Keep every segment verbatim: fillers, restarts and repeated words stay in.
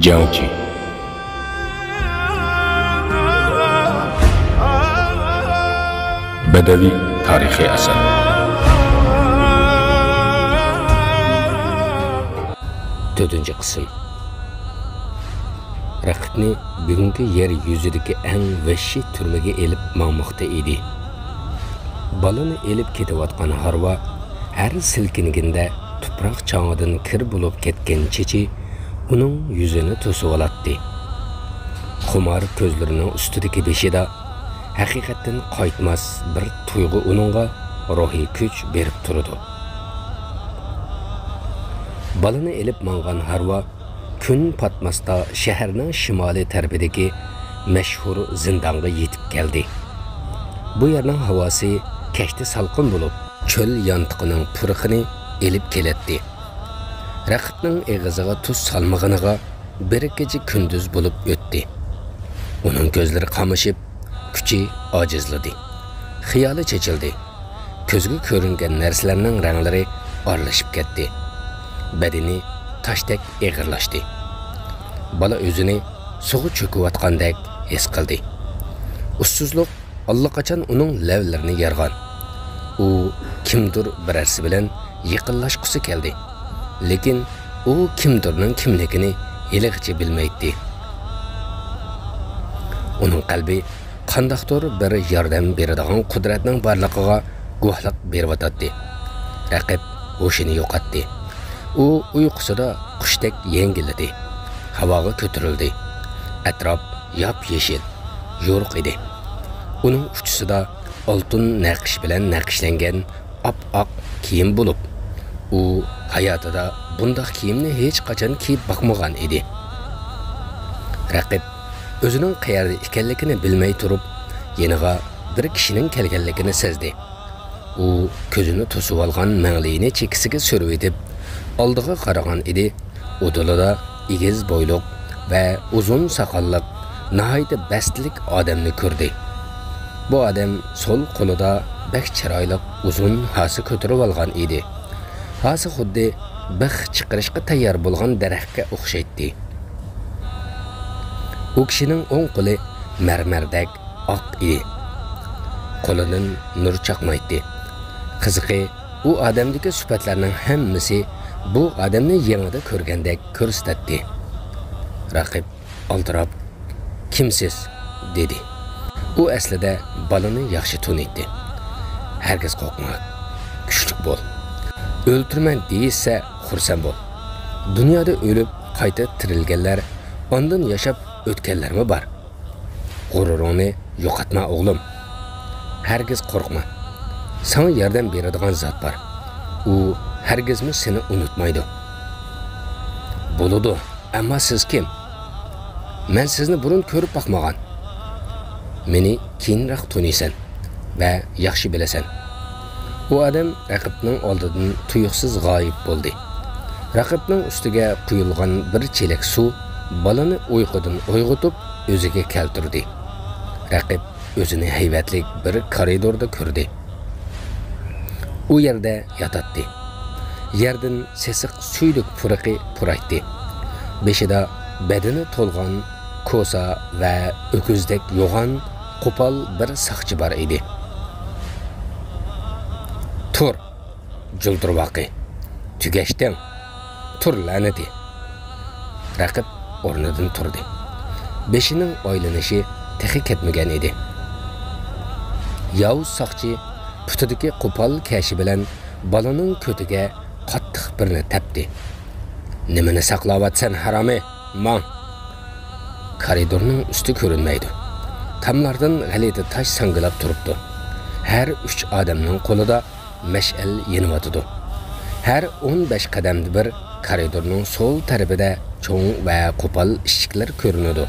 جياڭجى. بەدەۋىي تارىخىي ئەسەر. تۆتىنچى قىسىم. رەقىبنى بۈگۈنكى يەر يۈزىدىكى ئەڭ ۋەھشىي تۈرمىگە ئېلىپ ماڭماقتا ئىدى. بالىنى ئېلىپ كېتىۋاتقان ھارۋا ھەر سىلكىنگىنىدە تۇپراق چاڭىدىن كىر بولۇپ كەتكەن چېچى ئۇنىڭ يۈزىنى توسۇۋالاتتى. خۇمار كۆزلىرىنىڭ ئۈستىدىكى بېشىدا ھەقىقەتتىن قايتماس بىر تۇيغۇ ئۇنىڭغا روھىي كۈچ بېرىپ تۇرىدۇ. بالىنى ئېلىپ ماڭغان ھارۋا كۈن پاتماستا شەھەرنىڭ شىمالىي تەرىپىدىكى مەشھۇر زىندانغا يېتىپ كەلدى. بۇ يەرنىڭ ھاۋاسى كەچتە سالقىن بولۇپ، چۆل يانتىقىنىڭ پۇرىقىنى ئېلىپ كېلەتتى. رەقىبنىڭ ئېغىزىغا تۇز سالمىغىنىغا بىر كېچە كۈندۈز بولۇپ ئۆتتى. ئۇنىڭ كۆزلىرى قامىشىپ، كۈچى ئاجىزلىدى. خىيالى چېچىلدى. كۆزگە كۆرۈنگەن نەرسىلەرنىڭ رەڭلىرى ئارىلىشىپ كەتتى. بەدىنى تاشتەك ئېغىرلاشتى. بالا ئۆزىنى سۇغا چۆكۈۋاتقاندەك ھېس قىلدى. ئۇسسۇزلۇق ئاللىقاچان ئۇنىڭ لەۋلىرىنى يارغان. ئۇ كىمدۇر بىرەرسى بىلەن يېقىنلاشقۇسى كەلدى. لېكىن ئۇ كىمدۇرنىڭ كىملىكىنى ھېلىغىچە بىلمەيتتى. ئۇنىڭ قەلبى قانداقتۇر بىر ياردەم بېرىدىغان قۇدرەتنىڭ بارلىقىغا گۇۋاھلىق بېرىۋاتاتتى. رەقىب ھوشىنى يوقاتتى. ئۇ ئۇيقۇسىدا قۇشتەك يەڭگىللىدى. ھاۋاغا كۆتۈرۈلدى. ئەتراپ ياپيېشىل، يورۇق ئىدى. ئۇنىڭ ئۇچىسىدا ئالتۇن نەقىش بىلەن نەقىشلەنگەن ئاپئاق كىيىم بولۇپ، ئۇ ھاياتىدا بۇنداق كىيىمنى ھېچقاچان كىيىپ باقمىغان ئىدى. رەقىب ئۆزىنىڭ قەيەردە ئىكەنلىكىنى بىلمەي تۇرۇپ، يېنىغا بىر كىشىنىڭ كەلگەنلىكىنى سەزدى. ئۇ كۆزىنى توسۇۋالغان مەڭلىيىنى چېكىسىگە سۈرۈۋېتىپ، ئالدىغا قارىغان ئىدى. ئۇدۇلىدا ئېگىز بويلۇق ۋە ئۇزۇن ساقاللىق، ناھايىتى بەستلىك ئادەمنى كۆردى. بۇ ئادەم سول قولىدا بەك چىرايلىق ئۇزۇن ھاسا كۆتۈرۈۋالغان ئىدى. ھاسا خۇددى بىخ چىقىرىشقا تەييار بولغان دەرەخكە ئوخشايتتى. ئۇ كىشىنىڭ ئوڭ قولى مەرمەردەك ئاق ئىدى. قولىدىن نۇر چاقمايتتى. قىزىقى، ئۇ ئادەمدىكى سۈپەتلەرنىڭ ھەممىسى بۇ ئادەمنى يېڭىدا كۆرگەندەك كۆرسىتەتتى. رەقىب ئالدىراپ، «كىمسىز؟» دېدى. ئۇ ئەسلىدە بالىنى ياخشى تونۇيتتى. «ھەرگىز قورقما، كۈچلۈك بول. ئۆلتۈرىمەن دېيىشسە خۇرسەن بول. دۇنيادا ئۆلۈپ قايتا تىرىلگەنلەر، ئاندىن ياشاپ ئۆتكەنلەرمۇ بار. غۇرۇرۇڭنى يوقاتما، ئوغلۇم. ھەرگىز قورقما. ساڭا ياردەم بېرىدىغان زات بار. ئۇ ھەرگىزمۇ سېنى ئۇنتۇمايدۇ.» «بولىدۇ، ئەمما سىز كىم؟ مەن سىزنى بۇرۇن كۆرۈپ باقمىغان.» «مېنى كېيىنرەك تونۇيسەن ۋە ياخشى بىلىسەن.» ئۇ ئادەم رەقىبنىڭ ئالدىدىن تۇيۇقسىز غايىب بولدى. رەقىبنىڭ ئۈستىگە قۇيۇلغان بىر چېلەك سۇ بالىنى ئۇيقۇدىن ئويغىتىپ، ئۆزىگە كەلتۈردى. رەقىب ئۆزىنى ھەيۋەتلىك بىر كارىدوردا كۆردى. ئۇ يەردە ياتاتتى. يەردىن سېسىق سۈيدۈك پۇرىقى پۇرايتتى. بېشىدا بەدىنى تولغان كوسا ۋە ئۆكۈزدەك يوغان، قوپال بىر ساقچى بار ئىدى. «تۇر، جۇلدۇرۋاقى! تۈگەشتىڭ! تۇر، لەنىتى!» رەقىب ئورنىدىن تۇردى. بېشىنىڭ ئايلىنىشى تېخى كەتمىگەن ئىدى. ياۋۇز ساقچى پۇتىدىكى قوپال كەشى بىلەن بالىنىڭ كۆتىگە قاتتىق بىرنى تەپتى. «نېمىنى ساقلاۋاتىسەن، ھارامى؟ ماڭ!» كارىدورنىڭ ئۈستى كۆرۈنمەيدۇ. تاملاردىن غەلىتە تاش ساڭگىلاپ تۇرۇپتۇ. ھەر ئۈچ ئادەمنىڭ قولىدا مەشئەل يېنىۋاتىدۇ. ھەر ئون بەش قەدەمدە بىر كارىدورنىڭ سول تەرىپىدە چوڭ ۋە قوپال ئىشىكلەر كۆرۈنىدۇ.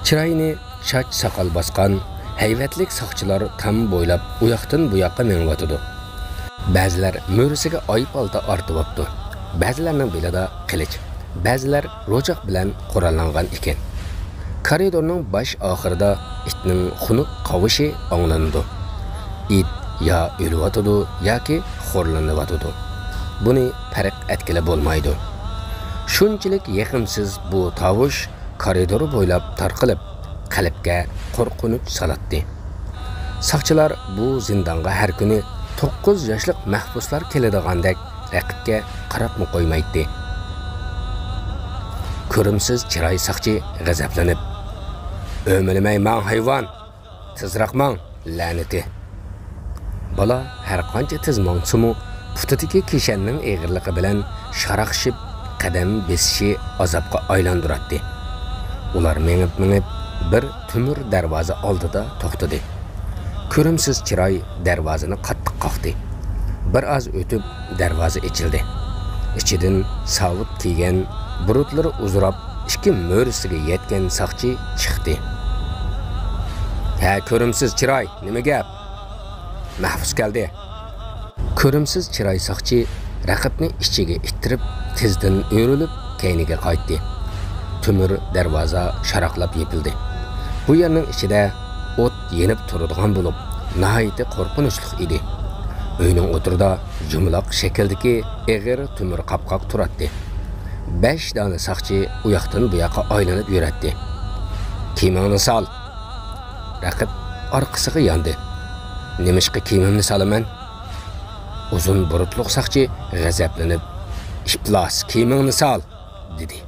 چىرايىنى چاچ ساقال باسقان ھەيۋەتلىك ساقچىلار تام بويلاپ ئۇياقتىن بۇياققا مېڭىۋاتىدۇ. بەزىلەر مۈرىسىگە ئاي پالتا ئارتىۋاپتۇ. بەزىلەرنىڭ بېلىدا قىلىچ، بەزىلەر روچاق بىلەن قوراللانغان ئىكەن. كارىدورنىڭ باش ئاخىرىدا ئىتنىڭ خۇنۈك قاۋىشى ئاڭلىنىدۇ. ئىت يا ئۆلۈۋاتىدۇ ياكى خورلىنىۋاتىدۇ. بۇنى پەرق ئەتكىلى بولمايدۇ. شۇنچىلىك يېقىمسىز بۇ تاۋۇش كارىدور بويلاپ تارقىلىپ، قەلبكە قورقۇنچ سالاتتى. ساقچىلار بۇ زىندانغا ھەر كۈنى توققۇز ياشلىق مەھبۇسلار كېلىدىغاندەك رەقىبكە قاراپمۇ قويمايتتى. كۆرۈمسىز چىراي ساقچى غەزەپلىنىپ، «ئۆمىلىمەي ماڭ، ھايۋان! تېزراق ماڭ، لەنىتى!» بالا ھەرقانچە تېز ماڭسىمۇ، پۇتىدىكى كىشەننىڭ ئېغىرلىقى بىلەن شاراقشىپ، قەدەم بېسىشى ئازابقا ئايلاندۇراتتى. ئۇلار مېڭىپ-مېڭىپ، بىر تۆمۈر دەرۋازا ئالدىدا توختىدى. كۆرۈمسىز چىراي دەرۋازىنى قاتتىق قاقتى. بىر ئاز ئۆتۈپ، دەرۋازا ئېچىلدى. ئىچىدىن ساۋۇت كىيگەن، بۇرۇتلىرى ئۇزىراپ، ئىككى مۈرىسىگە يەتكەن ساقچى چىقتى. «ھە، كۆرۈمسىز چىراي، نېمە گەپ؟» «مەھبۇس كەلدى.» كۆرۈمسىز چىراي ساقچى رەقىبنى ئىچىگە ئىتتىرىپ، تېزدىن ئۆرۈلۈپ، كەينىگە قايتتى. تۆمۈر دەرۋازا شاراقلاپ يېپىلدى. بۇ يەرنىڭ ئىچىدە ئوت يېنىپ تۇرىدىغان بولۇپ، ناھايىتى قورقۇنچلۇق ئىدى. ئۆينىڭ ئوتتۇرىدا يۇمىلاق شەكىلدىكى ئېغىر تۆمۈر قاپقاق تۇراتتى. بەش دانە ساقچى ئۇ ياقتىن بۇ ياققا ئايلىنىپ يۈرەتتى. «كىيىمىڭنى سال!» رەقىب ئارقىسىغا ياندى. «نېمىشقا كىيىمىمنى سالىمەن؟» ئۇزۇن بۇرۇتلۇق ساقچى غەزەپلىنىپ، «ئىپلاس، كىيىمىڭنى سال!» دېدى.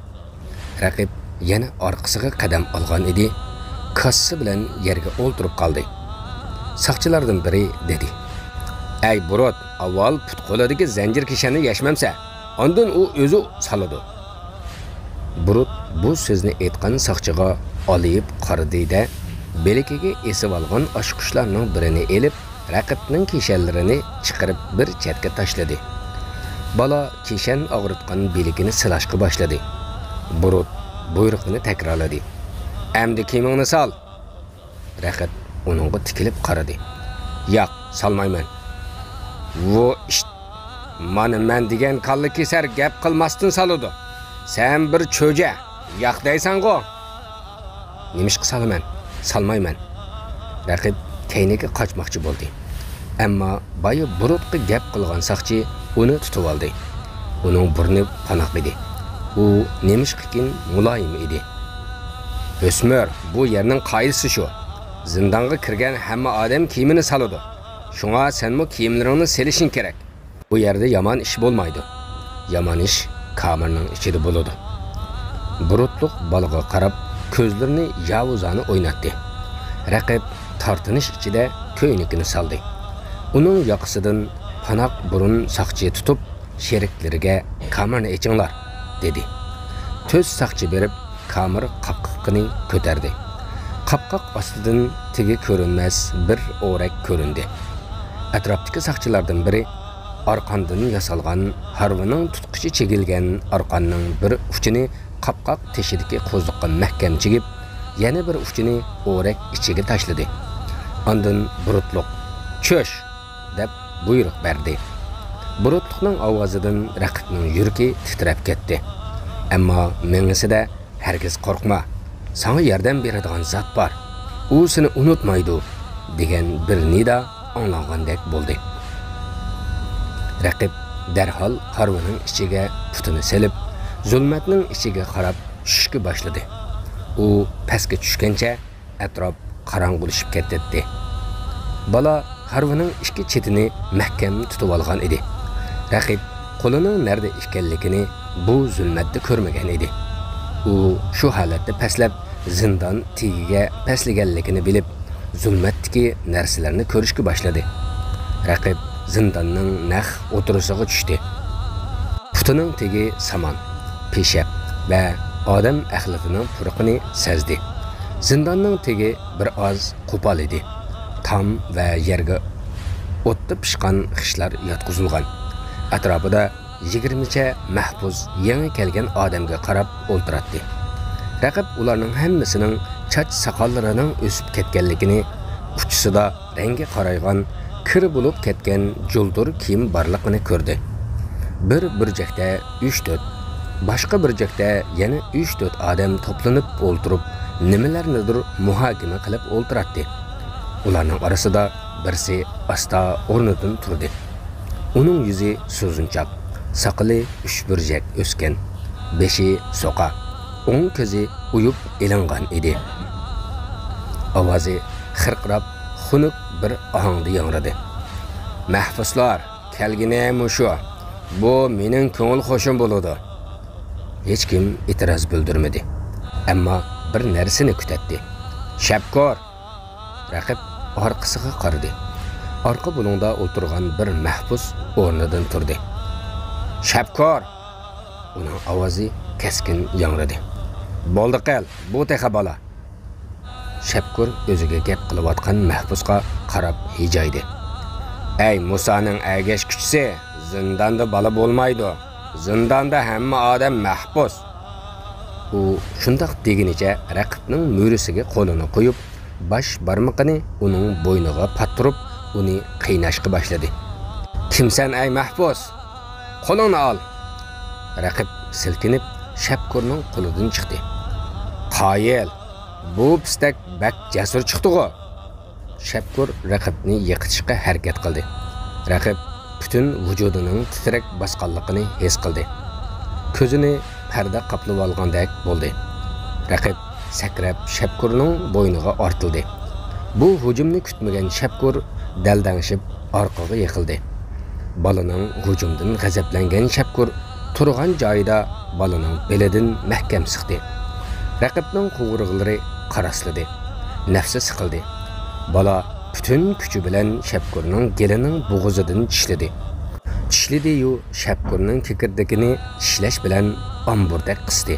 رەقىب يەنە ئارقىسىغا قەدەم ئالغان ئىدى، كاسسا بىلەن يەرگە ئولتۇرۇپ قالدى. ساقچىلاردىن بىرى دېدى: «ئەي بۇرۇت، ئاۋۋال پۇت-قولىدىكى زەنجىر كىشەننى يەشمەمسە، ئاندىن ئۇ ئۆزى سالىدۇ.» بۇرۇت بۇ سۆزنى ئېيتقان ساقچىغا ئالىيىپ قارىدى-دە، بىلىكىگە ئېسىۋالغان ئاچقۇچلارنىڭ بىرىنى ئېلىپ، رەقىبنىڭ كىشەنلىرىنى چىقىرىپ بىر چەتكە تاشلىدى. بالا كىشەن ئاغرىتقان بىلىكىنى سىلاشقا باشلىدى. بۇرۇت بۇيرۇقىنى تەكرارلىدى: «ئەمدى كىيىمىڭنى سال!» رەقىب ئۇنىڭغا تىكىلىپ قارىدى. «ياق، سالمايمەن.» «ۋۇ ئىشت! مانا مەن دېگەن كاللا كېسەر گەپ قىلماستىن سالىدۇ. سەن بىر چۆجە، ياق دەيسەنغۇ!» «نېمىشقا سالىمەن؟ سالمايمەن.» رەقىب كەينىگە قاچماقچى بولدى. ئەمما بايا بۇرۇتقا گەپ قىلغان ساقچى ئۇنى تۇتۇۋالدى. ئۇنىڭ بۇرنى پاناق ئىدى. ئۇ نېمىشقىكىن مۇلايىم ئىدى. «ئۆسمۈر، بۇ يەرنىڭ قائىدىسى شۇ. زىندانغا كىرگەن ھەممە ئادەم كىيىمىنى سالىدۇ. شۇڭا سەنمۇ كىيىملىرىڭنى سېلىشىڭ كېرەك. بۇ يەردە يامان ئىش بولمايدۇ. يامان ئىش كامېرنىڭ ئىچىدە بولىدۇ.» بۇرۇتلۇق بالىغا قاراپ، كۆزلىرىنى ياۋۇزانە ئويناتتى. رەقىب تارتىنىش ئىچىدە كۆينىكىنى سالدى. ئۇنىڭ ياقىسىدىن پاناق بۇرۇن ساقچى تۇتۇپ، شېرىكلىرىگە: «كامېرنى ئېچىڭلار!» دېدى. تۆت ساقچى بېرىپ، كامېر قاپقىقىنى كۆتەردى. قاپقاق ئاستىدىن تېگى كۆرۈنمەس بىر ئورەك كۆرۈندى. ئەتراپتىكى ساقچىلاردىن بىرى ئارقاندىن ياسالغان ھارۋىنىڭ تۇتقۇچى چىگىلگەن ئارقاننىڭ بىر ئۇچىنى قاپقاق تېشىدىكى قوزۇققا مەھكەم چىگىپ، يەنە بىر ئۇچىنى ئورەك ئىچىگە تاشلىدى. ئاندىن بۇرۇتلۇق: «چۆش!» دەپ بۇيرۇق بەردى. بۇرۇتلۇقنىڭ ئاۋازىدىن رەقىبنىڭ يۈرىكى تىترەپ كەتتى. ئەمما مېڭىسىدە: «ھەرگىز قورقما، ساڭا ياردەم بېرىدىغان زات بار، ئۇ سېنى ئۇنتۇمايدۇ» دېگەن بىر نىدا ئاڭلانغاندەك بولدى. رەقىب دەرھال ھارۋىنىڭ ئىچىگە پۇتىنى سېلىپ، زۇلمەتنىڭ ئىچىگە قاراپ چۈشۈشكە باشلىدى. ئۇ پەسكە چۈشكەنچە ئەتراپ قاراڭغۇلىشىپ كېتەتتى. بالا ھارۋىنىڭ ئىككى چېتىنى مەھكەم تۇتۇۋالغان ئىدى. رەقىب قولىنىڭ نەدە ئىكەنلىكىنى بۇ زۇلمەتتە كۆرمىگەن ئىدى. ئۇ شۇ ھالەتتە پەسلەپ، زىندان تېگىگە پەسلىگەنلىكىنى بىلىپ، زۇلمەتتىكى نەرسىلەرنى كۆرۈشكە باشلىدى. رەقىب زىنداننىڭ نەق ئوتتۇرىسىغا چۈشتى. پۇتىنىڭ تېگى سامان، پېشەپ ۋە ئادەم ئەخلىتىنىڭ پۇرىقىنى سەزدى. زىنداننىڭ تېگى بىر ئاز قوپال ئىدى. تام ۋە يەرگە ئوتتا پىشقان خىشلار ياتقۇزۇلغان. ئەتراپىدا يىگىرمىچە مەھبۇس يېڭى كەلگەن ئادەمگە قاراپ ئولتۇراتتى. رەقىب ئۇلارنىڭ ھەممىسىنىڭ چاچ ساقاللىرىنىڭ ئۆسۈپ كەتكەنلىكىنى، ئۇچىسىدا رەڭگى قارايغان، كىر بولۇپ كەتكەن جۇلدۇر كىيىم بارلىقىنى كۆردى. بىر بۇرجەكتە ئۈچ-تۆت، باشقا بۇرجەكتە يەنە ئۈچ-تۆت ئادەم توپلىنىپ ئولتۇرۇپ، نېمىلەرنىدۇر مۇھاكىمە قىلىپ ئولتۇراتتى. ئۇلارنىڭ ئارىسىدا بىرسى ئاستا ئورنىدىن تۇردى. ئۇنىڭ يۈزى سوزۇنچاق، ساقىلى ئۈچ بۇرجەك ئۆسكەن. بېشى سوقا، ئوڭ كۆزى ئويۇپ ئېلىنغان ئىدى. ئاۋازى خىرقىراپ، خۇنۈك بىر ئاھاڭدا ياڭرىدى. مەھبۇسلار، كەلگىنى مۇشۇ. بۇ مېنىڭ كۆڭۈل خۇشۇم بولىدۇ. ھېچكىم ئېتىراز بىلدۈرمىدى. ئەمما بىر نەرسىنى كۈتەتتى. شەپكۇر! رەقىب ئارقىسىغا قارىدى. ئارقا بۇلۇڭدا ئولتۇرغان بىر مەھبۇس ئورنىدىن تۇردى. شەپكۇر! ئۇنىڭ ئاۋازى كەسكىن ياڭرىدى. بولدى قىل، بۇ تېخى بالا. شەپكۇر ئۆزىگە گەپ قىلىۋاتقان مەھبۇسقا قاراپ ھىجايدى. ئەي مۇسانىڭ ئەگەشكۈچىسى، زىنداندا بالا بولمايدۇ. زىنداندا ھەممە ئادەم مەھبۇس. ئۇ شۇنداق دېگىنىچە رەقىبنىڭ مۈرىسىگە قولىنى قويۇپ، باش بارمىقىنى ئۇنىڭ بوينىغا پاتتۇرۇپ، ئۇنى قىيناشقا باشلىدى. كىمسەن ئەي مەھبۇس؟ قولۇڭنى ئال! رەقىب سىلكىنىپ شەپكۇرنىڭ قولىدىن چىقتى. قايىل! بۇ پىستەك بەك جەسۇر چىقتىغۇ! شەپكۇر رەقىبنى يىقىتىشقا ھەرىكەت قىلدى. رەقىب پۈتۈن ۋۇجۇدىنىڭ تىترەك باسقانلىقىنى ھېس قىلدى. كۆزىنى پەردە قاپلىۋالغاندەك بولدى. رەقىب سەكرەپ شەپكۇرنىڭ بوينىغا ئارتىلدى. بۇ ھۇجۇمنى كۈتمىگەن شەپكۇر دەلدەڭشىپ ئارقىغا يىقىلدى. بالىنىڭ ھۇجۇمىدىن غەزەپلەنگەن شەپكۇر تۇرغان جايىدا بالىنىڭ بېلىدىن مەھكەم سىقتى. رەقىبنىڭ قوۋۇرغىلىرى قاراسلىدى. نەپسى سىقىلدى. بالا پۈتۈن كۈچى بىلەن شەپكۇرنىڭ گېلىنىڭ بوغۇزىدىن چىشلىدى. چىشلىدى-يۇ، شەپكۇرنىڭ كېكىردىكىنى چىشلەش بىلەن ئامبۇردەك قىستى.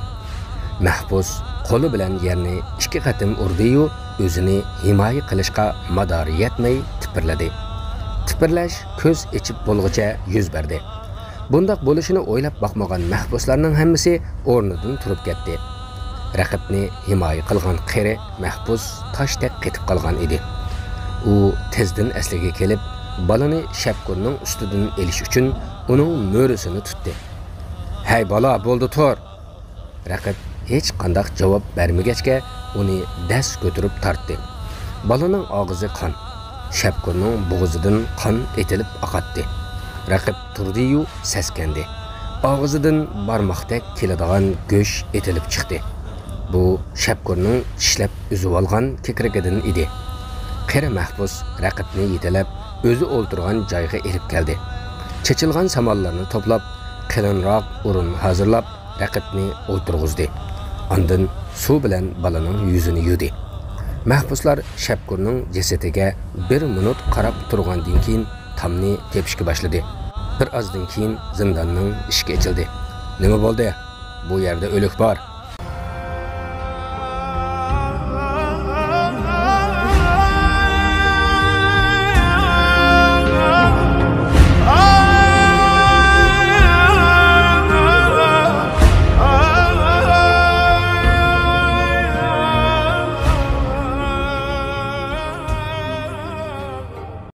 مەھبۇس قولى بىلەن يەرنى ئىككى قېتىم ئۇردى-يۇ، ئۆزىنى ھىمايە قىلىشقا مادارى يەتمەي تىپىرلىدى. تىپىرلەش كۆز ئېچىپ بولغۇچە يۈز بەردى. بۇنداق بولۇشىنى ئويلاپ باقمىغان مەھبۇسلارنىڭ ھەممىسى ئورنىدىن تۇرۇپ كەتتى. رەقىبنى ھىمايە قىلغان قېرى مەھبۇس تاشتەك قېتىپ قالغان ئىدى. ئۇ تېزدىن ئەسلىگە كېلىپ، بالىنى شەپكۇرنىڭ ئۈستىدىن ئېلىش ئۈچۈن ئۇنىڭ مۈرىسىنى تۇتتى. ھەي بالا، بولدى تۇر! رەقىب ھېچقانداق جاۋاب بەرمىگەچكە، ئۇنى دەس كۆتۈرۈپ تارتتى. بالىنىڭ ئاغزى قان. شەپكۇرنىڭ بوغۇزىدىن قان ئېتىلىپ ئاقاتتى. رەقىب تۇردى-يۇ، سەسكەندى. ئاغزىدىن بارماقتەك كېلىدىغان گۆش ئېتىلىپ چىقتى. بۇ شەپكۇرنىڭ چىشلەپ ئۈزۈۋالغان كېكىرىكىدىن ئىدى. قېرى مەھبۇس رەقىبنى يېتىلەپ، ئۆزى ئولتۇرغان جايغا ئېلىپ كەلدى. چېچىلغان سامانلارنى توپلاپ، قېلىنراق ئورۇن ھازىرلاپ، رەقىبنى ئولتۇرغۇزدى. ئاندىن سۇ بىلەن بالىنىڭ يۈزىنى يۇدى. مەھبۇسلار شەپكۇرنىڭ جەسىتىگە بىر مىنۇت قاراپ تۇرغاندىن كېيىن، تامنى تېپىشكە باشلىدى. بىر ئازدىن كېيىن زىنداننىڭ ئىشىكى ئېچىلدى. نېمە بولدى؟ بۇ يەردە ئۆلۈك بار.